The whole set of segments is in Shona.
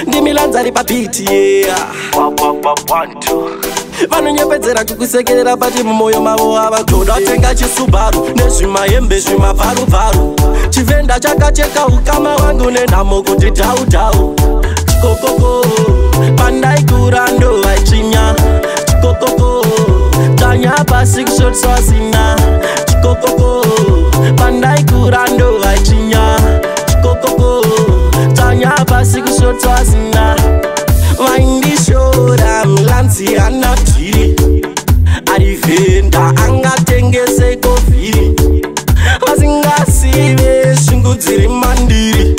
Ndimilanzari pabeat, yeah. Vanonyepedzera kukusekerera, but mumwoyo mavo ava toda tenga chiSubaru nezvimahembe zvimabvarubvaru. Chivenda chakacheka ukama wangu nenhamo kuti dhau dhau. Chikokoko, pandaikura ndovaichinya. Chikokoko, tanya pasi kushotswasina. Chikokoko, pandaikura ndovaichinya. Chikokoko, tanya pasi kushotswasina. Vaindishora mulanzi ana dhiri, ari vendor angatengese kovhiri. Vasingazive shungu dziri mandiri,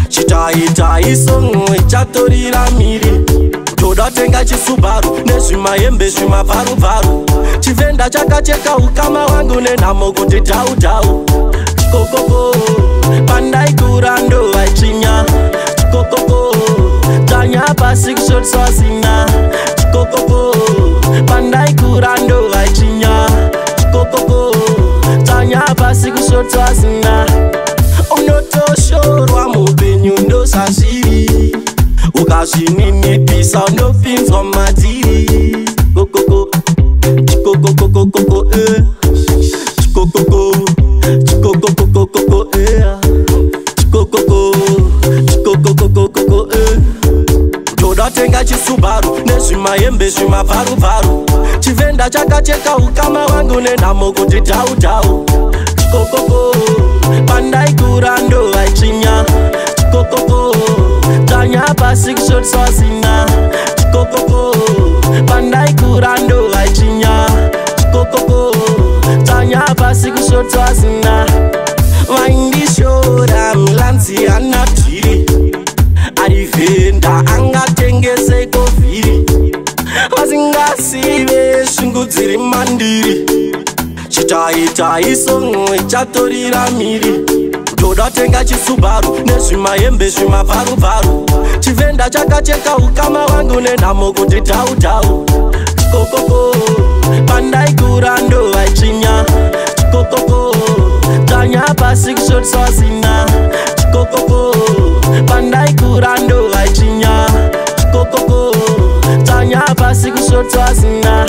chitaitai song ichatorira miri. Toda tenga chiSubaru nezvimahembe zvimabvarubvaru. Chivenda chakacheka ukama wangu nenhamo kuti dhau dhau. Chikokoko, pandaikura ndovaichinya. Chikokoko, tanya pasi kushotswasina. Chikokoko, pandaikura ndovaichinya. Chikokoko, tanya pasi kushotswasina. Unotoshorwa mupenyu, ndozvazviri. Ukazvininipisa unopinzwa madhiri. Kokoko, chikokokokokoko, eh. Chikokoko, chikokokokokoko, eh. Chikokoko, chikokokokokoko, eh. Toda tenga chiSubaru nezvimahembe zvimabvarubvaru. Chivenda chakacheka ukama wangu nenhamo kuti dhau dhau. Chikokoko, pandaikura ndovaichinya. Chikokoko, tanya pasi kushotswasina. Chikokoko, pandaikura ndovaichinya. Chikokoko, tanya pasi kushotswasina. Vaindishora mulanzi ana dhiri, ari vendor angatengese kovhiri. Vasingazive shungu dziri mandiri, chitaitai song ichatorira miri. Toda tenga chiSubaru nezvimahembe zvimabvarubvaru. Chivenda chakacheka ukama wangu nenhamo kuti dhau dhau. Chikokoko, pandaikura ndovaichinya. Chikokoko, tanya pasi kushotswasina. Chikokoko, pandaikura ndovaichinya. Chikokoko, tanya pasi kushotswasina.